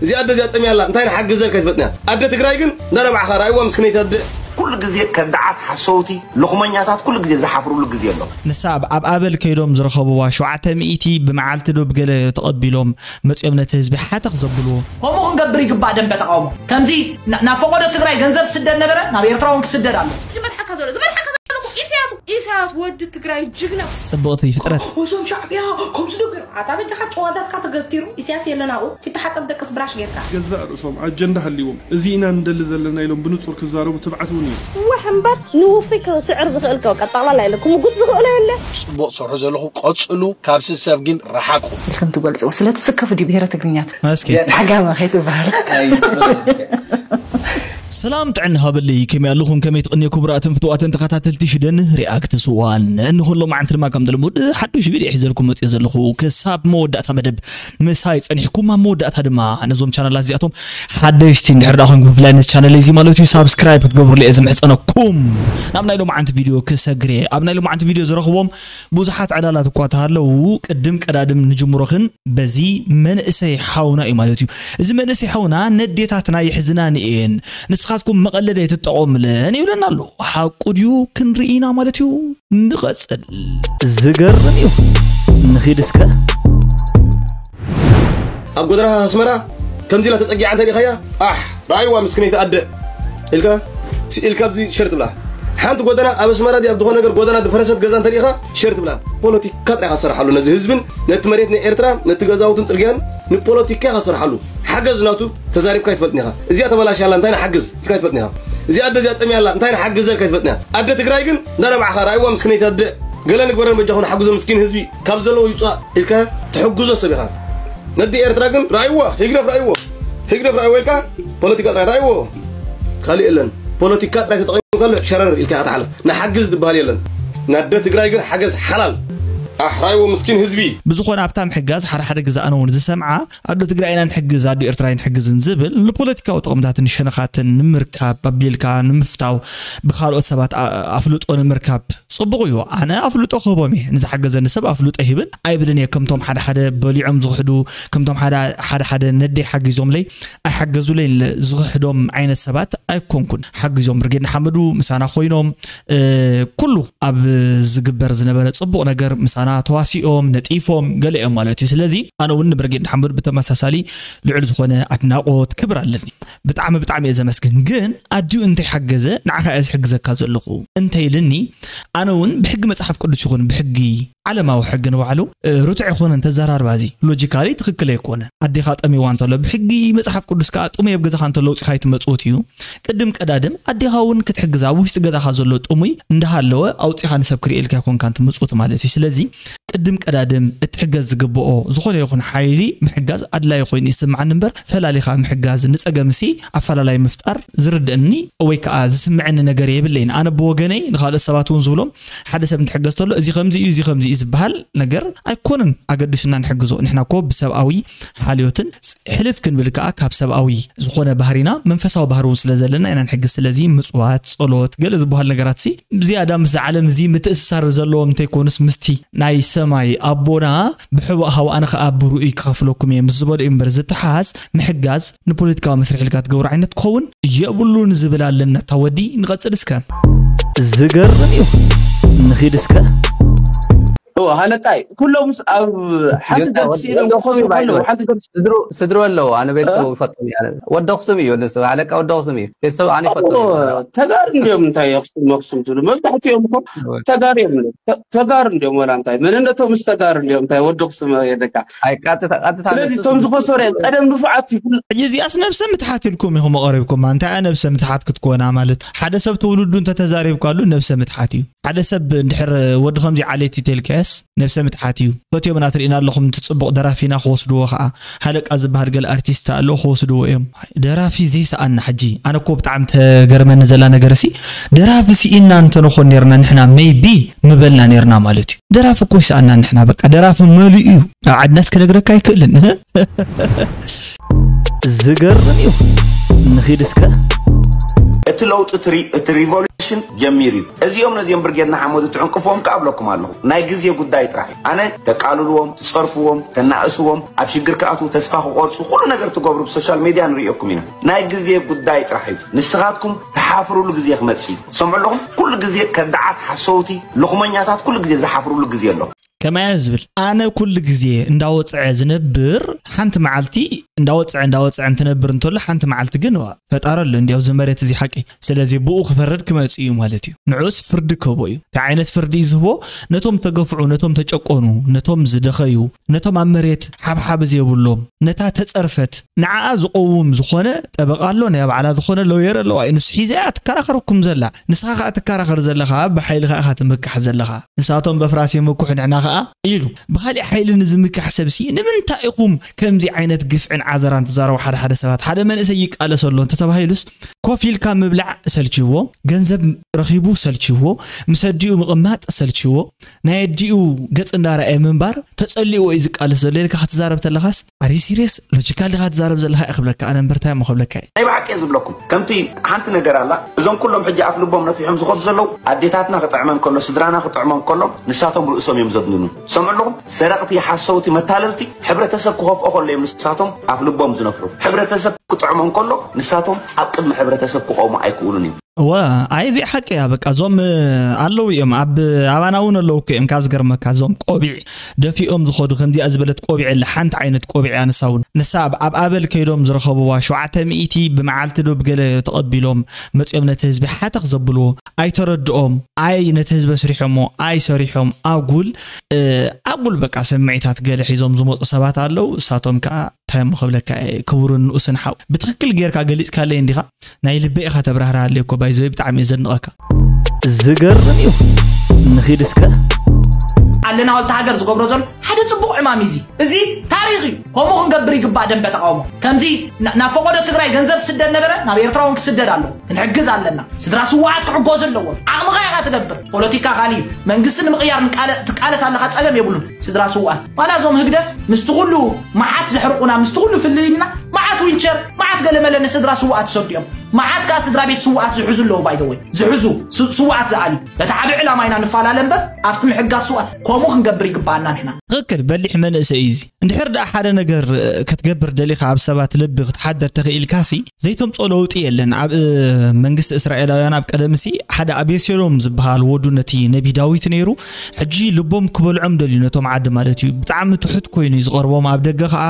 እዚኣ ኣደ እዚኣ ጠምያ ኣላ፣ እንታይ ንሓግዘ ኢልካ ኣይትፈልጥን እያ። ኣደ ትግራይ ግን እንዳነባዕኻ ራእይዋ ምስክነይቲ ኣደ። ኩሉ ግዜ ከዳዓት፣ ሓሰውቲ፣ ሎኽመኛታት ኩሉ ግዜ ዝሓፍሩሉ ግዜ ኣሎ። ንሳ ኣብ፣ ኣብ ኣበል ከይዶም ዝረኸብዋ ሸውዓተ ሚእቲ ብመዓልቲ ዶ ብገለ ተቐቢሎም መፂኦም ነቲ ህዝቢ ሓተኽ ዘብልዎ። ከምኡ ክንገብር ይግባእ። ደንበ ተቃውሞ ከምዚ ና-፣ ናብ ፈቆዶ ትግራይ ገንዘብ ስደድ ነበረ፣ ናብ ኤርትራ እውን ክስደድ ኣሎ። ዝመርሓካ ዘሎ፣ ዝመርሓካ ዘሎ እኮ ኢሳያስ፣ ኢሳያስ ወዲ ትግራይ ጅግና። ጽብቕቲ ፍጥረት። እዞም ሻዕብያ ከምዚ ዶ ገይሩ? ኣታ በጃኻ ጨዋታትካ ተገቲሩ፣ ኢሳያስ የለን ኣብኡ። ፊት ሓጸብ ደቅስ ብራሽ ጌርካ። ገዛእ ርእሶም ኣጀንዳ ሃልይዎም፣ እዚ ኢና ንደሊ ዘለና ኢሎም ብንጹር ክዛረቡ ትብዓት እውን እዩ። ዋሕ እምበር ንውፉይ ክስዕር ዝኽእል ከ-፣ ጠቕላላ የለ፣ ክምጉት ዝኽእሎ የለ። ጽቡቕ ትሰርሑ ዘለኹም ቀጽሉ፣ ካብ ስሰብ ግን ረሓቁ። ኢልኩም ትገልጽዎ፣ ስለ ትስከፉ ድዩ ብሄረ ትግርኛ ትብሉ? እስኪ። ዓጋመ ከይትበሃል። ሰላም ጥዕና ሃበለይ፣ ከመይ ኣለኹም? ከመይ ትቕንዩ ክቡራትን ፍቱዋትን ተኸታተልቲ ሽደን ሪኣክት ስዋን? እንሆ ሎማዓንቲ ድማ ከም ዝልሙድ ሓዱሽ ቪድዮ ሒዘልኩም መፅየ ዘለኹ። ክሳብ መወዳእታ መደብ ምሳይ ፀኒሕኩም፣ ኣብ መወዳእታ ድማ ነዞም ቻናላት እዚኣቶም ሓደሽቲ እንድሕር ደኣ ኮይንኩም፣ ብፍላይ ነዚ ቻነል እዚ ማለት እዩ ሳብስክራይብ ክትገብሩሉ እየ ዝምሕፀነኩም። ናብ ናይ ሎማዓንቲ ቪድዮ ክሰግር እየ። ኣብ ናይ ሎማዓንቲ ቪድዮ ዝረኽቦም ብዙሓት ዕላላት እኳ ተሃለዉ፣ ቅድም ቀዳድም ንጅምሮኽን በዚ መንእሰይ ሓውና እዩ ማለት እዩ። እዚ መንእሰይ ሓውና ነዴታትና የሕዝናን እየን፣ ንስኻትኩም መቐለዲ ኣይትጠቐሙለን ይብለና ኣሎ። ሓቁ ድዩ? ክንርኢ ኢና ማለት እዩ። ንቐጽል። ዝገርም እዩ። ንኺድ እስከ። ኣብ ጎደና ኣስመራ ከምዚ ኢላ ተጸጊዓ እንተ ዲኻያ፣ ኣሕ፣ ረኣይዋ ምስክነይቲ ኣደ ኢልካ፣ ሲ-፣ ኢልካ ኣብዚ ሸር ትብላ። ሓንቲ ጎደና ኣብ ኣስመራ ድያ ኣብ ዝኾነ ነገር ጎደና ዝፈረሰት ገዛ እንተ ዲኻ ሸር ትብላ። ፖለቲካ ጥራይ ኢኻ ትሰርሓሉ ነዚ ህዝብን ነቲ መሬት ናይ ኤርትራ፣ ነቲ ገዛውትን ጽርግያን ንፖለቲካ ኢኻ ትሰርሓሉ። ሓገዝ ናቱ ተዛሪብካ ኣይትፈልጥን ኢኻ። እዚኣ ተበላሽያ ኣላ፣ እንታይ ንሓግዝ ኢልካ ኣይትፈልጥን ኢኻ። እዚኣ ኣደ እዚኣ ጠምያ ኣላ፣ እንታይ ንሓግዘ ኢልካ ኣይትፈልጥን ኢኻ። ኣደ ትግራይ ግን እንዳነባዕኻ ረኣይዋ ምስክነይቲ ኣደ፣ ገለ ንግበረን በጃኹም ንሓግዞ ምስኪን ህዝቢ ካብ ዘለዎ ይውጻእ ኢልካ ትሕግዞ ሰብ ኢኻ። ነዲ ኤርትራ ግን ረኣይዎ፣ ህግደፍ ረኣይዎ፣ ህግደፍ ረኣይዎ ኢልካ ፖለቲካ ጥራይ ረኣይዎ። ካልእ የለን። ፖለቲካ ጥራይ ተጠቒምካሉ ሸረር ኢልካ ኢኻ ትሓልፍ። ንሓግዝ ዝበሃል የለን። ናደ ትግራይ ግን ሓገዝ ሓላል። ኣሕ፣ ረኣይዎ ምስኪን ህዝቢ። ብዝኾነ ኣብታ ምሕጋዝ ሓደ ሓደ ግዜ ኣነ እውን ዝሰምዓ፣ ኣዶ ትግራይ ኢና ንሕግዝ፣ ኣዶ ኤርትራ ንሕግዝን ዝብል ንፖለቲካዊ ጥቕምታትን ሸነኻትን ንምርካብ ኣቢልካ ንምፍታው ብኻልኦት ሰባት ኣ-፣ ኣፍልጦ ንምርካብ ጽቡቕ እዩ። ኣነ ኣፍልጦ ክህቦም እየ። ንዝሓገዘኒ ሰብ ኣፍልጦ ይህብን ኣይብልን እየ። ከምቶም ሓደ ሓደ በሊዖም ዝኽሕዱ፣ ከምቶም ሓደ፣ ሓደ ሓደ ነደይ ሓጊዞምለይ ኣይሓገዙለይን ለ-፣ ዝኽሕዶም ዓይነት ሰባት ኣይኮንኩን። ሓጊዞም ብርጌድ ንሓመዱ ምሳና ኮይኖም፣ እ፣ ኩሉ ኣብ ዝግበር ዝነበረ ጽቡቕ ነገር ምሳና ተዋሲኦም፣ ነጢፎም፣ ገለ እዮም ማለት እዩ። ስለዚ ኣነ እውን ንብርጌድ ንሓመዱ ብተመሳሳሊ ልዑል ዝኾነ ኣድናቖት፣ ክብር ኣለኒ። ብጣዕሚ፣ ብጣዕሚ እየ ዘመስግን። ግን ኣዲኡ እንተይሓገዘ ንዓኻ እየ ዝሕግዘካ ዘለኹ እንተይልኒ፣ ኣነ እውን ብሕጊ መጽሓፍ ቅዱስ ይኹን ብሕጊ ዓለማዊ ሕጊ ንባዕሉ፣ እ፣ ርቱዕ ኣይኮነን ተዘራርባ። እዚ ሎጂካሊ ትኽክል ኣይኮነ። ኣዴኻ ጠሚዋ እንተሎ ብሕጊ መጽሓፍ ቅዱስ ከኣ ጥሙይ ኣብ ገዛኻ እንተሎ ኣውጺኻ ኣይትመጽውት እዩ። ቅድም ቀዳድም ኣዴኻ እውን ክትሕግዛ ኣብ ውሽጢ ገዛኻ ዘሎ ጥሙይ እንዳሃለወ ኣውጺኻ ንሰብ ክርእየልካ ኣይኮንካን ትምጽውት ማለት እዩ። ስለዚ ቅድም ቀዳድም እትሕገዝ ዝግብኦ ዝኾነ ይኹን ሓይሊ ምሕጋዝ ኣድላዪ ኮይኑ ይስምዓኒ እምበር፣ ፈላሊኻ ምሕጋዝ ንጸገምሲ ኣፈላላይ ምፍጣር ዝርድእኒ ወይ ከኣ ዝስምዐኒ ነገር የብለይን። ኣነ ብወገነይ ንኻልኦት ሰባት እውን ዝብሎም፣ ሓደ ሰብ እንትሕገዝ ተሎ፣ "እዚ ከምዚ እዩ፣ እዚ ከምዚ እዩ" ዝበሃል ነገር ኣይኮነን ኣገዲሱና ንሕግዞ። ንሕና እኮ ብሰብኣዊ ሓልዮትን ሕልፍ ክንብል ከኣ ካብ ሰብኣዊ ዝኾነ ባህሪና መንፈሳዊ ባህሪ እውን ስለ ዘለና ኢና ንሕግዝ። ስለዚ ምጽዋት፣ ጸሎት፣ ገለ ዝበሃሉ ነገራትሲ ብዝያዳ ምስዚ ዓለም እዚ ምትእስሳር ዘለዎም እንተይኮኑስ ምስቲ ናይ ሰማይ ኣቦና ብሕቡእ ሃው ኣነ ከኣ ብርኡይ ክኸፍለኩም እየ ምስ ዝበሎ እዩ እምበር ዝተሓዝ ምሕጋዝ ንፖለቲካዊ መስርሕ ኢልካ ትገብሮ ዓይነት ክኸውን የብሉን ዝብል ኣለና። እታ ወዲ ንቐጽል እስከ። ዝገርም እዩ። ንኺድ እስከ። እወ፣ ሃለቃይ፣ ኩሎም ስ-፣ ኣብ ሓንቲ ገዛ ደርፊ ወዲ-፣ ኢሎም ወዲ ኣኽሱም ክኾኑ ይባይ ከለዉ፣ ሓንቲ ደርፊ ስድሩ-፣ ስድሩ ኣለዉ፣ ኣነ ቤተሰቡ እ? ይፈጥሩ እየ፣ ኣነ ወዲ ኣኽሱም እዩ፣ ንሱ ሃለቃ ወዲ ኣኽሱም እዩ፣ ቤተሰቡ ኣነ ይፈጥሩ እየ። እወ፣ ተጋሩ እንዲዮም እንታይ ኣኽሱም፣ ኣኽሱም ዝብሉ፣ መብዛሕትኦም እኮ እወ። ተጋሩ እዮም፣ ተ-፣ ተጋሩ እንዲዮም፣ ወላ እንታይ፣ መንነቶም ምስ ተጋሩ እንዲዮም፣ እንታይ ወዲ ኣኽሱም የለካ። ኣይ፣ ቀጥታ፣ ቀጥታ ስለዚ ንሱ እቶም ስም-፣ ዝኸሰሩ እዮም፣ ቀደም ንፉዓት ይፍለ-፣ ሕጂ እዚኣስ ነብሰ ምትሓት ኢልኩም ኢኹም ኣቐሪብኩማ፣ እንታይ እያ ነብሰ ምትሓት ክትኮና ማለት? ሓደ ሰብ ትውልዱ እንተተዛሪብካሉ ነብሰ ምትሓት እዩ። ሓደ ሰብ እንድሕር ወዲ ከምዚ ዓሌት እዩ ተልካዮስ ነብሰ ምትሓት እዩ። ፈትዮምና ትርእና ኣለኹም፣ እቲ ጽቡቕ ደራፊና ክወስድዎ ኸኣ፣ ሃለቃ ዝበሃል ገለ ኣርቲስት ኣሎ ክወስድዎ እዮም። ደራፊ ዘይሰኣና ሕጂ። ኣነ እኮ ብጣዕሚ ተገርመኒ ዘላ ነገር ሲ፣ ደራፊ ስኢና እንተንኾን ኔርና ንሕና ሜይቢ ምበልና ኔርና ማለት እዩ። ደራፊ እኮ ይሰኣና ንሕና በቃ። ደራፊ መሊኡ እዩ። ኣብ ዓድናስ ክነግረካ ኣይክእልን። ዝገርም እዩ። ንኺድ እስከ። እቲ ለውጢ እቲ ሪ- እቲ ሪቮሉሽን ጀሚሩ እዩ። እዚኦም ነዚኦም ብርጌድ ንሓመዱ ትዕንቅፍዎም ከኣ እብለኩም ኣለኹ። ናይ ግዜ ጉዳይ ጥራሕ እዩ። ኣነ ተቃልልዎም፣ ትጸርፍዎም፣ ተናእስዎም፣ ኣብ ሽግር ክኣትዉ ተስፋ ክቆርጹ ኩሉ ነገር ትገብሩ ብሶሻል ሜድያ ንርእየኩም ኢና። ናይ ግዜ ጉዳይ ጥራሕ እዩ። ንስኻትኩም ትሓፍሩሉ ግዜ ክመጽእ እዩ። ሰምዑ ኣለኹም? ኩሉ ግዜ ከዳዓት፣ ሓሰውቲ፣ ሎኽመኛታት ኩሉ ግዜ ዝሓፍሩሉ ግዜ ኣሎ። ከማያ ዝብል ኣነ ኩሉ ግዜ እንዳወፅዐ ዝነብር ሓንቲ መዓልቲ እንዳወፅዐ እንዳወፅዐ እንትነብር እንተሎ ሓንቲ መዓልቲ ግን ዋ ፈጣሪ ኣሎ እንዲያው እዚ መሬት እዚ ሓቂ። ስለዚ ብኡ ክፈርድ ክመፅእ እዩ ማለት እዩ። ንዑስ ፍርዲ ከቦ እዩ። እንታይ ዓይነት ፍርዲ እዩ ዝህቦ? ነቶም ተገፍዑ፣ ነቶም ተጨቆኑ፣ ነቶም ዝደኸዩ፣ ነቶም ኣብ መሬት ሓብሓብ ዘይብሎም፣ ነታ ተፀርፈት ንዓኣ ዝቆውም ዝኾነ ጠበቃ ኣሎ፣ ናይ ባዕላ ዝኾነ ሎየር ኣለዋ እዩ። ንሱ ሒዘ እያ ትከራኸረኩም ዘላ። ንስኻ ከዓ ትከራኸር ዘለኻ ብሓይልኻ ኢኻ ትምካሕ ዘለኻ። ንሳቶም በፍራስ ይምኩሑ ንሕና ከዓ ኢሉ። ብኻሊእ ሓይሊ ንዝምካሕ ሰብሲ ንምንታይ ኢኹም ከምዚ ዓይነት ግፍዕን ዓዘራን ትዛረቡ? ሓደ ሓደ ሰባት ሓደ መንእሰይ ይቃለስ ኣሎ እንተተባሂሉስ ኮፍ ኢልካ ምብላዕ ሰልችዎ፣ ገንዘብ ረኺቡ ሰልችዎ፣ ምስ ኣዲኡ ምቕማጥ ሰልችዎ፣ ናይ ኣዲኡ ገጽ እንዳረኣየ ምንባር ተጸሊእዎ እዩ ዝቃለስ ዘሎ ኢልካ ክትዛረብ ተለኻስ ኣሪ ሲሪየስ ሎጂካል ዲኻ ትዛረብ ዘለኻ እየ ክብለካ ኣነ እምበር እንታይ እሞ ክብለካ እየ። ናይ ብሓቂ እየ ዝብለኩም። ከምቲ ሓንቲ ነገር ኣላ፣ እዞም ኩሎም ሕጂ ኣፍ ልቦም ነፊሖም ዝኸዱ ዘለዉ ኣዴታትና ክጥዕመን ከሎ፣ ስድራና ክጥዕሞም ከሎ ንሳቶም ርእሶም እዮም ዘድንኑ። ሰምዑ ኣለኹም? ሰረቕቲ፣ ሓሰውቲ፣ መታለልቲ ሕብረተሰብ ክኸፍኦ ከሎ እዮም ንሳቶም ኣፍ ልቦም ዝነፍሑ። ሕብረተሰብ ክጥዕሞም ከሎ ንሳቶም ኣብ ቅድሚ ሕብረተሰብ ክቆሙ ኣይክእሉን እዮም። እወ፣ ኣይ እዚኣ ሓቂ እያ። በቃ እዞም ኣለዉ እዮም፣ ኣብ ኣባና እውን ኣለዉ እኮ እዮም። ካብ ዝገርመካ እዞም ቆቢዕ ደፊኦም ዝኸዱ ከምዚኣ ዝበለት ቆቢዕ ኣለ፣ ሓንቲ ዓይነት ቆቢዕ እያ። ንሳ እውን ንሳ ኣብ ኣብ ኣበል ከይዶም ዝረኸብዋ ሸውዓተ ሚእቲ ብመዓልቲ ዶ ብገለ ተቐቢሎም መፂኦም ነቲ ህዝቢ ሓተኽ ዘብልዎ ኣይተረድኦም፣ ኣይ ነቲ ህዝቢ ኣስሪሖሞ ኣይሰሪሖም፣ ኣጉል እ፣ ኣጉል በቃ ስምዒታት ገለ ሒዞም ዝመፁ ሰባት ኣለዉ። እሳቶም ከዓ እንታይ እሞ ክብለካ እየ፣ ክቡርን ንኡስን ሓው ብትኽክል ጌርካ ገሊፅካለይ እንዲኻ። ናይ ልበይ ኢኻ ተብራህርሃለይ እኮ ባይዘወይ ብጣዕሚ እየ ዘድንቐካ። ዝገርም እዩ። ንኺድ እስከ ኣለና ወልተ ሃገር ዝገብሮ ዘሎ ሓደ ጽቡቕ ዕማም እዩ። እዚ ታሪኽ እዩ። ከምኡ ክንገብር ይግባእ። ደንበ ተቃውሞ ከምዚ ና- ናብ ፈቆዶ ትግራይ ገንዘብ ስደድ ነበረ፣ ናብ ኤርትራ እውን ክስደድ ኣለዎ። ክንሕግዝ ኣለና። ስድራ ስዋዓት ክሕጎዙ ኣለዎም። ዓቕምኻ ኢኻ ትገብር። ፖለቲካ ካልእ እዩ። መንግስቲ ንምቕያር ንቃለ- ትቃለስ ኣለኻ፣ ጸገም የብሉን። ስድራ ስውኣት ዋላ እዞም ህግደፍ ምስቲ ኩሉ መዓት ዘሕርቁና፣ ምስቲ ኩሉ ፍልልይና መዓት ዊልቸር፣ መዓት ገለመለ ንስድራ ስውኣት ይሰዱ እዮም። መዓት ከኣ ስድራ ቤት ስውኣት ዝሕዙ ኣለዉ። ባይተወይ ዝሕዙ ስ- ስውኣት ዝኣልዩ በቲ ዓቢ ዕላማ ኢና ንፈላለ እምበር ኣብቲ ምሕጋዝ ስውኣት ከምኡ ክንገብር ይግባኣና ንሕና። ትኽክል በሊሕ መንእሰይ እዩ እዚ። እንድሕር ደኣ ሓደ ነገር እ፣ ክትገብር ደሊኻ ኣብ ሰባት ልቢ ክትሓደር ተኽኢልካሲ ዘይተምጾ ለውጢ የለን። ኣብ እ፣ መንግስቲ እስራኤላውያን ኣብ ቀደምሲ ሓደ ኣቤሴሎም ዝበሃል ወዱ ነቲ ነቢ ዳዊት ነይሩ። ሕጂ ልቦም ክበልዖም ደልዩ ነቶም ዓዲ ማለት እዩ። ብጣዕሚ ትሑት ኮይኑ እዩ ዝቐርቦም። ኣብ ደገ ኸኣ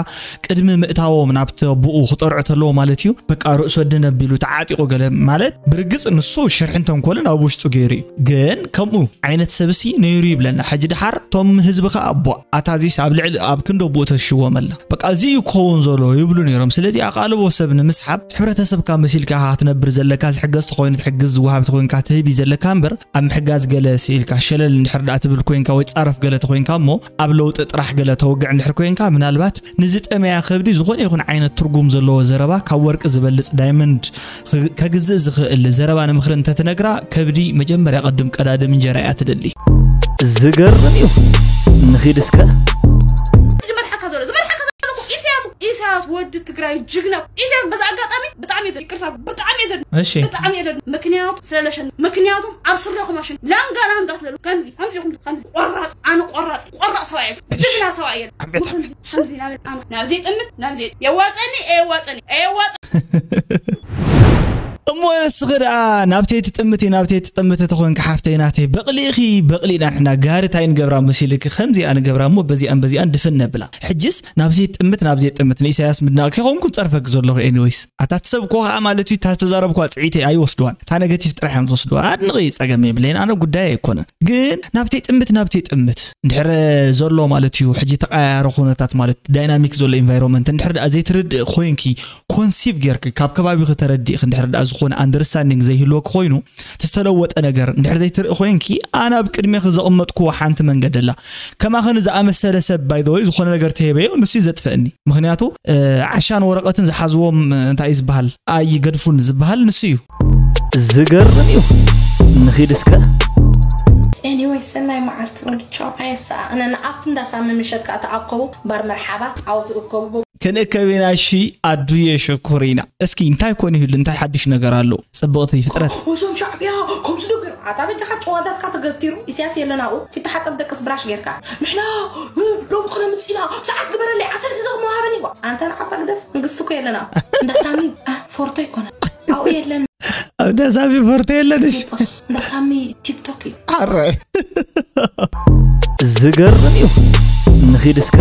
ቅድሚ ምእታዎም ናብቲ ኣቦኡ ክጠርዖ ተለዎ ማለት እዩ። በቃ ርእሱ ወዲ ነቢሉ ተዓጢቑ ገለ ማለት ብርግጽ ንሱ ሽርሕን ተንኮልን ኣብ ውሽጡ ገይሩ እዩ። ግን ከምኡ ዓይነት ሰብሲ ነይሩ ይብለና። ሕጂ ድሓር ቶም ህዝቢ ኸኣ ኣቦ ኣታዚስ ኣብ ልዕሊ ኣብ ክንዲ ኣቦኡ ተሽዎም ኣላ። በቃ እዚ እዩ ክኸውን ዘሎ ይብሉ ነይሮም። ስለዚ ኣቓልቦ ሰብ ንምስሓብ ሕብረተሰብካ መሲልካ ኢኻ ክትነብር ዘለካ። ዝሕገዝ ተኾይኑ ትሕግዝ፣ ዝወሃብ ተኾይንካ ትህብ እዩ ዘለካ እምበር ኣብ ምሕጋዝ ገለ ስኢልካ ሸለል እንድሕር ደኣ ትብል ኮይንካ ወይ ጻረፍ ገለ ተኾይንካ እሞ ኣብ ለውጢ ጥራሕ ገለ ተወግዕ እንድሕር ኮይንካ ምናልባት ንዝጠመያ ከብዲ ዝኾነ ይኹን ዓይነት ትርጉም ዘለዎ ዘረባ ካብ ወርቂ ዝበልጽ ዳይመንድ ኽ- ከግዝእ ዝኽእል ዘረባ ንምኽሪ እንተትነግራ ከብዲ መጀመርያ ቅድም ቀዳድም እንጀራ እያ ትደሊ። ዝገርም እዩ። ንኺድ እስከ ዝመርሓካ ዘሎ ዝመርሓካ ዘሎ እኮ ኢሳያስ ኢሳያስ ወዲ ትግራይ ጅግና ኢሳያስ በዚ ኣጋጣሚ ብጣዕሚ እየ ዘ- ይቅርታ ብጣዕሚ እየ ዘ- እሺ ብጣዕሚ እየ ዘ- ምክንያቱ ስለለሸን ምክንያቱም ኣብ ስረኹም ኣሸን ላንጋ ላንጋ ስለሉ ከምዚ ከምዚ ይኹም ከምዚ ቆራፅ ኣነ ቆራፅ ቆራፅ ሰብኣይ እየ ጅግና ሰብኣይ እየ ከምዚ ከምዚ ናብ ናብ ዘይጥምት ናብ ዘይ የዋፀኒ የዋፀኒ የዋፀ እሞ ንስኺ ደኣ ናብተይ ትጥምቲ ናብተይ ትጥምቲ ተኾንኪ ሓፍተይ ናተይ በቕሊ ኢኺ በቕሊ ኢና ንሕና ጋሪ ታይ ንገብራ መሲልኪ ከምዚኣ ንገብራ እሞ በዚኣን በዚኣን ድፍን ነብላ ሕጅስ ናብዚ ጥምት ናብዚ ጥምት ንኢሳያስ ምድናቕ ከይኮንኩ ጸርፈኪ ዘለኹ ኤኒወይስ ኣታ ትሰብ እኮ ከዓ ማለት እዩ እታ ዝተዛረብኳ ፅዒተይ ኣይወስድዋን እታ ነገቲቭ ጥራሕ እዮም ዝወስድዋ ኣድንቒ ጸገም የብለይን ኣነ ጉዳይ ኣይኮነን ግን ናብተይ ጥምት ናብተይ ጥምት እንድሕር ዘሎ ማለት እዩ ሕጂ ተቐያያሪ ኩነታት ማለት ዳይናሚክ ዘሎ ኢንቫይሮንመንት እንድሕር ደኣ ዘይትርድእ ኮይንኪ ኮንሲቭ ጌርኪ ካብ ከባቢኺ ተረዲእኺ እንድሕር ደኣ ዝኾነ ኣንደርስታንዲንግ ዘይህልወኪ ኮይኑ ዝተለወጠ ነገር እንድሕር ዘይትርኢ ኮይንኪ ኣነ ኣብ ቅድሜኺ ዘቐመጥክዎ ሓንቲ መንገዲ ኣላ ከማኽን ዝኣመሰለ ሰብ ባይ ዘ ወይ ዝኾነ ነገር ተሄበዮ ንሱ እዩ ዘጥፈእኒ ምኽንያቱ ዓሻን ወረቐትን ዝሓዝዎም እንታይ እዩ ዝበሃል ኣይገድፉን ዝበሃል ንሱ እዩ ዝገርም እዩ ንኺድ እስከ ኤኒወይ ሰናይ መዓልቲ ወድቸው ኣየሰኣእነና ኣብቲ እንዳሳሚ ምሸት ከዓ ተኣከቡ ባር መርሓባ ዓወት እከቡ ክንእከብ ኢና። እሺ ኣዱየ፣ ሽኩር ኢና። እስኪ እንታይ ኮን ይህሉ? እንታይ ሓድሽ ነገር ኣሎ? ጽብቕቲ ፍጥረት። እዞም ሻዕብያ ከምዚ ዶ ገይሩ? ኣታ በጃኻ ጨዋታትካ ተገቲሩ። ኢሳያስ የለን ኣብኡ። ፊት ሓጸብ ደቅስ ብራሽ ጌርካ። ንሕና ለውጢ ክነምጽእ ኢና። ሰዓት ግበረለይ። ዓሰርተ ደቂቕ መሃበኒ ጓ። ኣንተ ንዓኻ ግደፍ። መንግስቲ እኮ የለን ኣብኡ። እንዳ ሳሚ፣ አ፣ ፎርቶ ኣይኮነን። ኣብኡ የለን። ኣብ እንዳ ሳሚ ፎርቶ የለን። እሺ። እንዳ ሳሚ ቲክቶክ እዩ። ኣረ። ዝገርም እዩ። ንኺድ እስከ።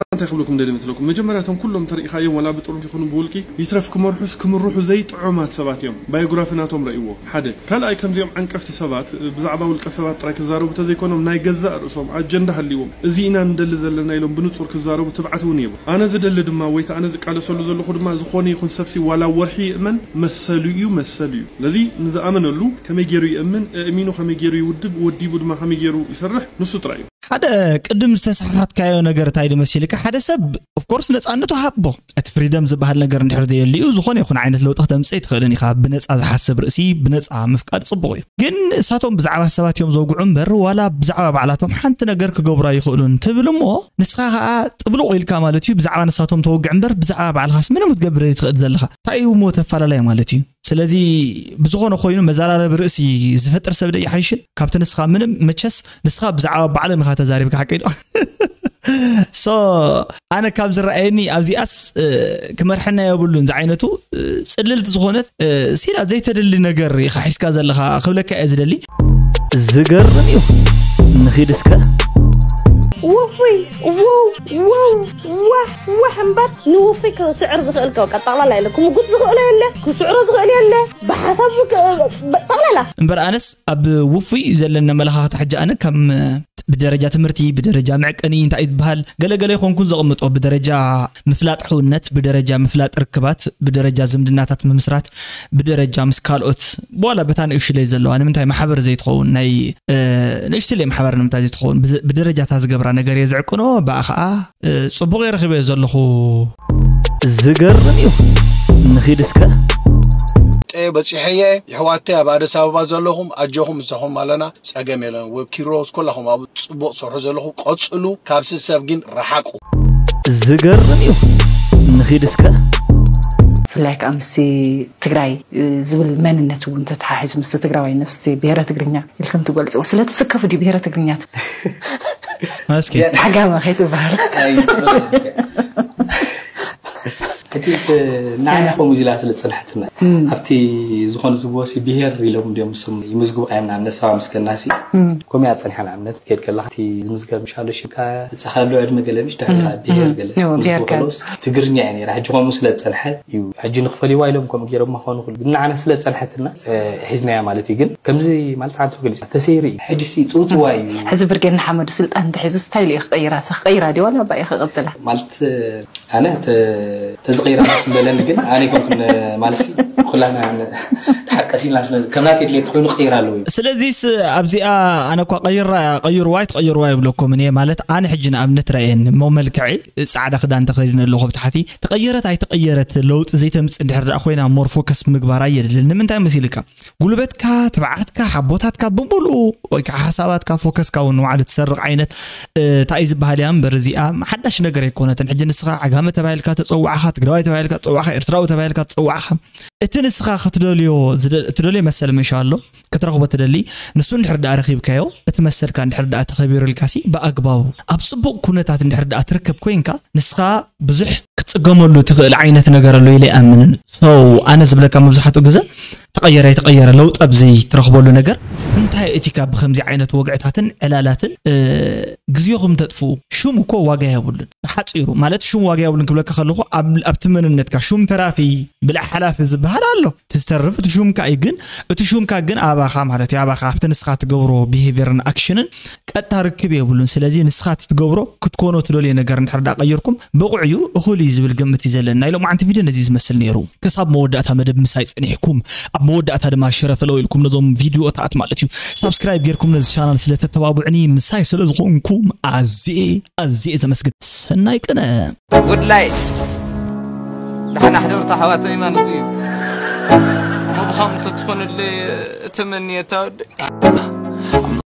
እንታይ ክብለኩም ደሊ መስለኩም? መጀመርያ እቶም ኩሎም ተሪኢኻዮም፣ ዋላ ብጥሩፍ ይኹኑ ብውልቂ፣ ይትረፍ ክመርሑስ ክምርሑ ዘይጥዑማት ሰባት እዮም። ባዮግራፊ ናቶም ረእይዎ። ሓደ። ካልኣይ፣ ከምዚኦም ዓንቀፍቲ ሰባት፣ እ፣ ብዛዕባ ውልቀ ሰባት ጥራይ ክዛረቡ ተዘይኮኖም፣ ናይ ገዛእ ርእሶም ኣጀንዳ ሃልይዎም፣ እዚ ኢና ንደሊ ዘለና ኢሎም ብንጹር ክዛረቡ ትብዓት እውን የብሉ። ኣነ ዝደሊ ድማ፣ ወይ እቲ ኣነ ዝቃለሰሉ ዘለኹ ድማ፣ ዝኾነ ይኹን ሰብሲ ዋላ ወርሒ ይእመን፣ መሰሉ እዩ፣ መሰሉ እዩ። ስለዚ ንዝኣመነሉ ከመይ ገይሩ ይእምን፣ እእሚኑ ከመይ ገይሩ ይውድብ፣ ወዲቡ ድማ ከመይ ገይሩ ይሰርሕ፣ ንሱ ጥራይ እዩ። ሓደ ቅድም ዝተሰሓትካዮ ነገር እንታይ ድመሲልካ? ሓደ ሰብ ኦፍኮርስ ነፃነቱ ሃቦ። እቲ ፍሪደም ዝበሃል ነገር እንድሕር ዘየልዩ፣ ዝኾነ ይኹን ዓይነት ለውጢ ክተምፅእ ኣይትኽእልን ኢኻ። ብነፃ ዝሓስብ ርእሲ፣ ብነፃ ምፍቃድ ፅቡቕ እዩ። ግን እሳቶም ብዛዕባ ሰባት እዮም ዘውግዑ እምበር፣ ዋላ ብዛዕባ ባዕላቶም ሓንቲ ነገር ክገብሩ ኣይኽእሉን ትብል እሞ፣ ንስኻ ኸዓ ጥብሉቕ ኢልካ ማለት እዩ፣ ብዛዕባ ንሳቶም ተወግዕ እምበር፣ ብዛዕባ ባዕልኻስ ምንም ክትገብር ዘይትኽእል ዘለኻ። እንታይ እዩ እሞ ተፈላለየ ማለት እዩ? ስለዚ ብዝኾነ ኮይኑ መዘራረቢ ርእሲ ዝፈጥር ሰብ ዶ ይሓይሽን? ካብቲ ንስኻ ምንም መቸስ ንስኻ ብዛዕባ ባዕሎም ኢኻ ተዛሪብካ ሓቂ ዶ? ሶ ኣነ ካብ ዝረኣየኒ ኣብዚኣስ እ፣ ክመርሐና የብሉን ዝዓይነቱ እ፣ ጽልልቲ ዝኾነት እ፣ ሲላ ዘይተደሊ ነገር ኢኻ ሒዝካ ዘለኻ ክብለካ እየ ዝደሊ። ዝገርም እዩ። ንኺድ እስከ። ውፉይ ውው ውው ዋህ ዋህ እምበር ንውፉይ ክስዕር ዝኽእል ከ ጠቕላላ የለ፣ ክምጉት ዝኽእሎ የለ፣ ክስዕሮ ዝኽእል የለ። ብሓሳብ ጠቕላላ እምበር ኣነስ ኣብ ውፉይ እዩ ዘለኒ ኣመለኻኽታ። ሕጂ ኣነ ከም ብደረጃ ትምህርቲ፣ ብደረጃ መዕቀኒ እንታይ ዝበሃል ገለገለ ይኾንኩን ዘቕምጦ፣ ብደረጃ ምፍላጥ ሕውነት፣ ብደረጃ ምፍላጥ ርክባት፣ ብደረጃ ዝምድናታት ምምስራት፣ ብደረጃ ምስ ካልኦት ዋላ በታ ንእሽለይ ዘለዋ ንምንታይ ማሕበር ዘይትኸውን ናይ እ፣ ንእሽትለይ ማሕበር ንምንታይ ዘይትኸውን ብዝ- ብደረጃታ ዝገብራ ነገር እየ ዝዕቅኖ። ብኣ ከዓ እ፣ ፅቡቕ እየ ረኺበዮ ዘለኹ። ዝገርም እዩ። ንኺድ እስከ። ጤ በፂሐየ። የሕዋተይ ኣብ ኣዲስ ኣበባ ዘለኹም ኣጆኹም ምሳኹም ኣለና፣ ፀገም የለን። ወኪሮስ ኩላኹም ኣብ ፅቡቕ ትሰርሑ ዘለኹም ቀፅሉ፣ ካብ ስሰብ ግን ረሓቁ። ዝገርም እዩ። ንኺድ እስከ። ብፍላይ ከዓ ምስቲ ትግራይ ዝብል መንነት እውን ተተሓሒዙ ምስቲ ትግራዋይ ነፍስቲ ብሄረ ትግርኛ ኢልኩም ትገልፅዎ። ስለ ትስከፉ ድዩ ብሄረ ትግርኛ ትብል? እስኪ ዓጋመ ከይትበሃል። እቲ ንዓና ከምኡ ኢላ ስለ ዝፀንሐትና ኣብቲ ዝኾነ ዝብወሲ ብሄር ኢሎም እንዲዮም ስም ይምዝግቡ። ኣየም ንኣብነት ሰባ ምስ ከናሲ ከምኡ እያ ፀኒሓ። ንኣብነት ከይድ ከለካ እቲ ዝምዝገብ ምሻሎ ሽካ ብፃኻ ኣሎ ዕድመ ገለ ምሽ ድሕሪ ብሄር ገለ እዎ፣ ብሄር ገለ። ትግርኛ እያ ነይራ። ሕጂ ከምኡ ስለ ዝፀንሐ እዩ ሕጂ ንኽፈልይዋ ኢሎም ከምኡ ገይሮም ምኾኑ ኩሉ ንዓና ስለ ዝፀንሐትና እ፣ ሒዝናያ ማለት እዩ። ግን ከምዚ ማለት ዓንቶ ገሊፅ ተሰይሩ እዩ። ሕጂ ሲ ፅውፅዋ እዩ። ሕዚ ብርጌድ ንሓመዱ ስልጣን እንተሒዙ ስታይል እዩ ክቀይራ። ሳ ክቀይራ ድዩ ዋላ ባይ ክቅፅላ? ማለት ኣነ ተ- ተዝቀይራ ደስ ምበለኒ፣ ግን ኣነ ይኮንኩን ማለት ሲ ኩላና ን- ሓቀሲልና ስለ ከምናት የድልየት ኮይኑ ቀይራ ኣለዎ እዩ። ስለዚስ ኣብዚኣ ኣነ እኳ ቀይራ ቀይርዋ ኣይትቀይርዋ ይብለኩም እኔ ማለት ኣነ ሕጂ ንኣብነት ረአየኒ እሞ መልክዐይ ፃዕዳ ክዳን ተኸዲነ ኣለኹ ብታሕቲ ተቐየረት ኣይተቐየረት ለውጢ ዘይተምፅእ እንድሕር ደኣ ኮይና ሞር ፎከስ ምግባር ኣየድልን ንምንታይ መሲልካ ጉልበትካ ትብዓትካ ሓቦታትካ ብምሉኡ ወይ ከዓ ሓሳባትካ ፎከስካ እውን ንባዕሉ ትሰርቕ ዓይነት እንታይ እዩ ዝበሃል እያ እምበር እዚኣ ሓዳሽ ነገር ኣይኮነትን ሕጂ ንስኻ ዓጋመ ተባሂልካ ተፀዋዕኻ ትግራዋይ ተባሂልካ ተፀዋዕኻ ኤርትራዊ ተባሂልካ ተፀዋዕኻ እቲ ንስኻ ክትደልዮ ዝደ- ትደልዮ መሰል ምንሻ ኣሎ ክትረኽቦ ትደሊ ንሱ እንድሕር ደኣ ረኺብካዮ እቲ መሰልካ እንድሕር ደኣ ተኸቢሩልካሲ ብኣግባቡ ኣብ ፅቡቕ ኩነታት እንድሕር ደኣ ትርከብ ኮይንካ ንስኻ ብዙሕ ክትፅገመሉ ትኽእል ዓይነት ነገር ኣሎ ኢለ ይኣምንን ሰው ኣነ ዝብለካ መብዛሕትኡ ግዘ ተቐየረ ኣይተቐየረ ለውጢ ኣብዚ ትረኽበሉ ነገር እንታይ እቲካ ብከምዚ ዓይነት ወግዕታትን ዕላላትን እ፣ ግዜኹም ተጥፍኡ ሹም እኮ ዋጋ የብሉን ሓፂሩ ማለት ሹም ዋጋ የብሉን ክብለካ ከለኹ ኣብ- ኣብቲ መንነትካ ሹም ተራፊ ብልዕ ሓላፊ ዝበሃል ኣሎ ትስተርፍ እቲ ሹምካ እዩ ግን እቲ ሹምካ ግን ኣባኻ ማለት እዩ ኣባኻ ኣብቲ ንስኻ ትገብሮ ቢሄቪርን ኣክሽንን ቀጥታ ርክብ የብሉን ስለዚ ንስኻ እቲ ትገብሮ ክትኮኖ ትደልዮ ነገር እንድሕር ዳ ቀይርኩም ብቑዕ እዩ እኹል እዩ ዝብል ግምት እዩ ዘለና ኢሎም ዓንቲ ቪድዮ ነዚ ዝመስል ነይሩ ክሳብ መወዳእታ መደብ ምሳይ ጸኒሕኩም ኣብ መወዳእታ ድማ ሽረ ፈለው ኢልኩም ነዞም ቪድዮታት ማለት እዩ ሳብስክራይብ ጌርኩም ነዚ ቻናል ስለ ተተባብዑኒ ምሳይ ስለ ዝኾንኩም ኣዝየ ኣዝየ ዘመስግን ሰናይ ቅነ ጉድ ላይፍ ደሓና ሕደሩ ኣሕዋተይ ማለት እዩ እሞ ብኸምኡ ተትኾኑለይ እትምንየታ ወዲ